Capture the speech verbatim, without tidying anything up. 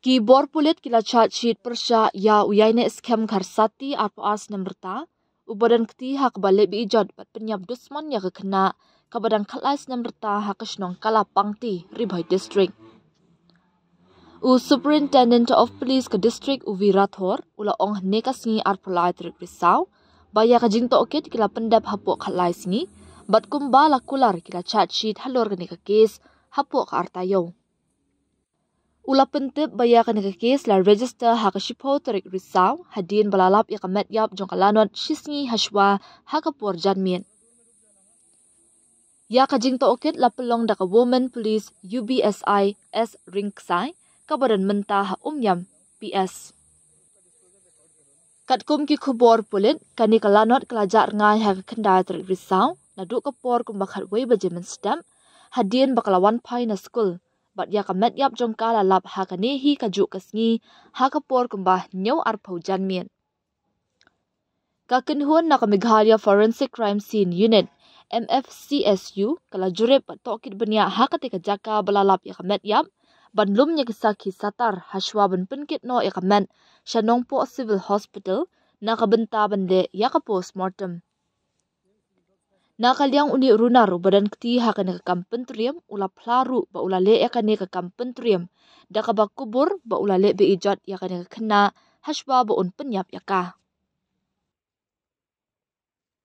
Ki bor pulit ki la charge sheet pyrshah ïa u Ïainehskhem Kharsati, arphew ar snem rta, uba don kti ha kaba leh be-ijot bad pynïap dusmon ïa ka khynnah kaba dang khatlai snem rta ha ka shnong Kalapangti, Ri Bhoi District. U Superintendent of Police ka district, u V Rathore, u la ong hynne ka sngi, arphew lai tarik Risaw, ba ïa ka jingtohkit ki la pyndep hapoh khatlai sngi, bad kumba la kular ki la charge sheet halor kane ka case hapoh ka ar taïew. U la pyntip ba ïa kane ka case la register ha ka shiphew tarik Risaw, hadien ba la lap ïa ka met ïap jong ka lanot shisngi hashwa ha ka por janmiet. Ïa ka jingtohkit la pynlong da ka Women Police, U B S I, S Ringksai, kaba don mynta ha Umiam P S. Katkum ki khubor pulit, kane ka lanot ka la jah rngai ha ka khyndai tarik Risaw, naduh ka por kumba khatwei baje mynstep, hadien ba ka la wan phai na skul, bad ïa ka met ïap jong ka la lap ha kane hi kajuh ka sngi, ha ka por kumba hynñiew arphew janmiet. Ka kynhun na ka Meghalaya Forensic Crime Scene Unit, M F C S U, ka la jurip bad tohkit bniah ha katei ka jaka ba la lap ïa ka met ïap, ban lum ïa ki sakhi satar hashwa ban pynkit noh ïa ka met sha Nongpoh Civil Hospital, na ka bynta ban leh ïa ka postmortem. Na ka liang une u runar uba don kti ha kane ka kam pyntriem, u la phla ruh ba u la leh ïa kane ka kam pyntriem da kaba kubur ba u la leh be-ijot ïa kane ka khynnah hashwa ba un pynïap ïa ka.